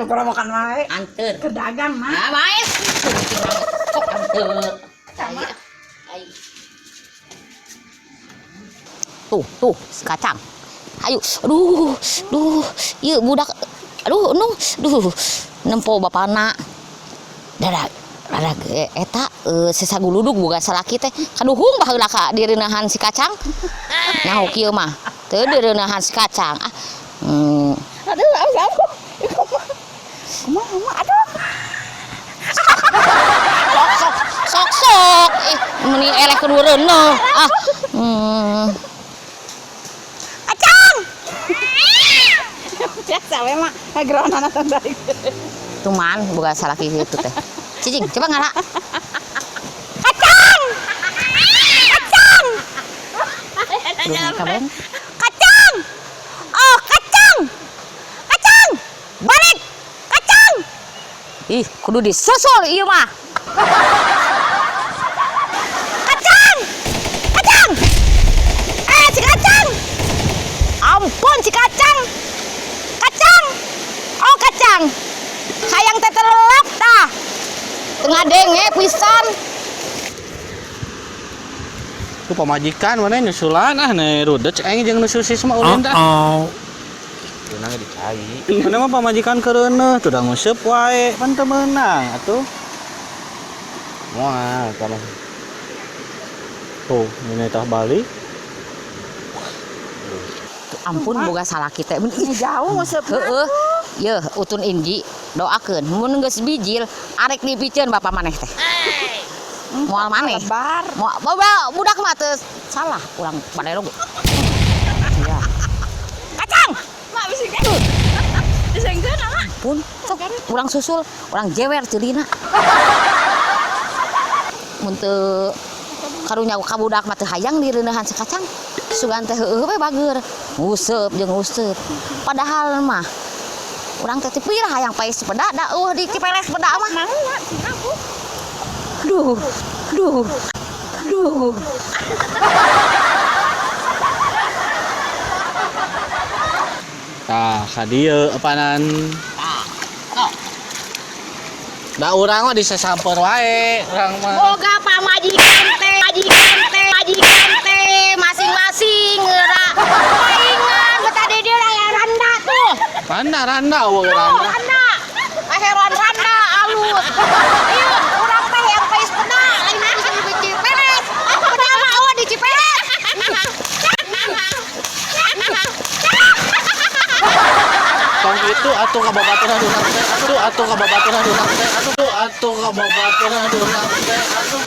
Nu makan wae. Anteur. Keur dagang mah. Ah, bae. Sok anteur. Sama. Ayo. Tuh, tuh, si kacang. Ayo, aduh, duh, ieu budak, aduh, nung, duh, nempo bapana. Dadah, dadah, eta sesaguludug boga salaki teh, kaduhung baheula ka direunahan si kacang. Nyaho kieu mah, teu direunahan si kacang. Ah. Aduh, aduh, aduh. Kumaha, kumaha, aduh. Sok sok sok sok. Ih, meni eleh kudu reuneuh. Ah. Kacang. Biasa we mah ngageronan teh. Tuman boga salaki kitu teh. Cicing, coba ngala. Kacang. Kacang. Kacang. Oh, kacang. Kacang. Balik. Kacang. Ih, kudu disusul ieu mah. Kacang. Kacang. Si kacang. Ampun si kacang. Kacang. Oh, kacang. Hayang teh telelep tah. Tengah denge pisan. Ku pamajikan mana nyusulan ah ne rudet aing jeung nu susis mah ulin dah. Beunang dicai. Mana mah pamajikan kereuneuh tuh da nguseup wae, pan teu meunang atuh. Moal eta mah. Tuh, ini tah balik. Ampun boga salaki teh. Ini jauh nguseup. Heeh. Yeuh, utun inji doakeun mun geus bijil arek dipiceun bapa maneh teh. Moal maneh. Lebar. Moal bawa budak mah teu salah urang badelog. Ya. Kacang. Mak bisi disengkeun ama. Pun sok urang susul, urang jewer ceulina. Mun teu karunya ka budak mah teu hayang direunahan si kacang. Sugan teh heueuh we bager. Nguseup jeung nguseup. Padahal mah urang teh teu pirah hayang paes sepeda da eueuh di Cipeles sepeda mah. Mau mak cina bu. Duh, duh, duh. Tah, ka dieu apanan? Tah, sok. Da urang mah disasamper wae, urang mah. Boga pamajikan teh, majikan teh, majikan teh masing-masing geura. Paingan betah di dieu aya randa tuh. Randa, randa eueuh Tuh, randa. randa. Kaheran randa alus. Ieu urang teh yang paes peda, lain geus di Cipeles. Peda mah eueuh di Cipeles. Tong itu atuh ka babaturan urang teh, atuh atuh ka babaturan urang teh, atuh atuh ka babaturan urang teh, atuh.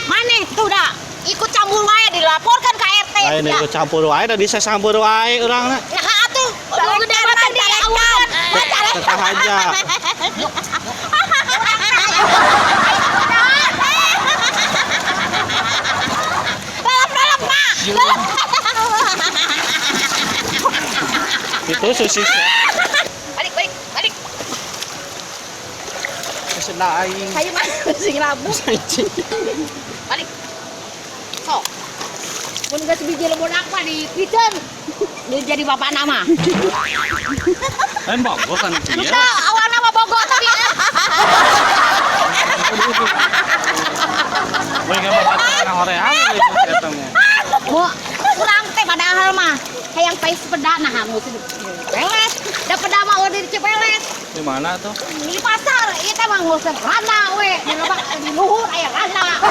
Maneh tuh dah ikut campur wae dilaporkan ke RT. Lain ikut campur wae da disasampur wae urangna. Nah atuh, nu gede mah teh diawuan. Teteh aja. Lelep-lelep, Mak. Itu susis ya. Balik, balik, balik. Kesena aing. Hayu mah sing labu. Balik. Sok. Mun geus bijil budak mah dipiceun. Dia jadi bapak nama. Lain bogo kan ieu. Teu, awalna mah bogo tapi Mun ka babaturan hoream itu eta mah. Mu urang teh padahal mah hayang paes sepeda nah nguseup Cipeles. Da peda mah eueuh di Cipeles. Di mana tuh? Di pasar ieu teh mah nguseup randa we, di lebak di luhur aya randa.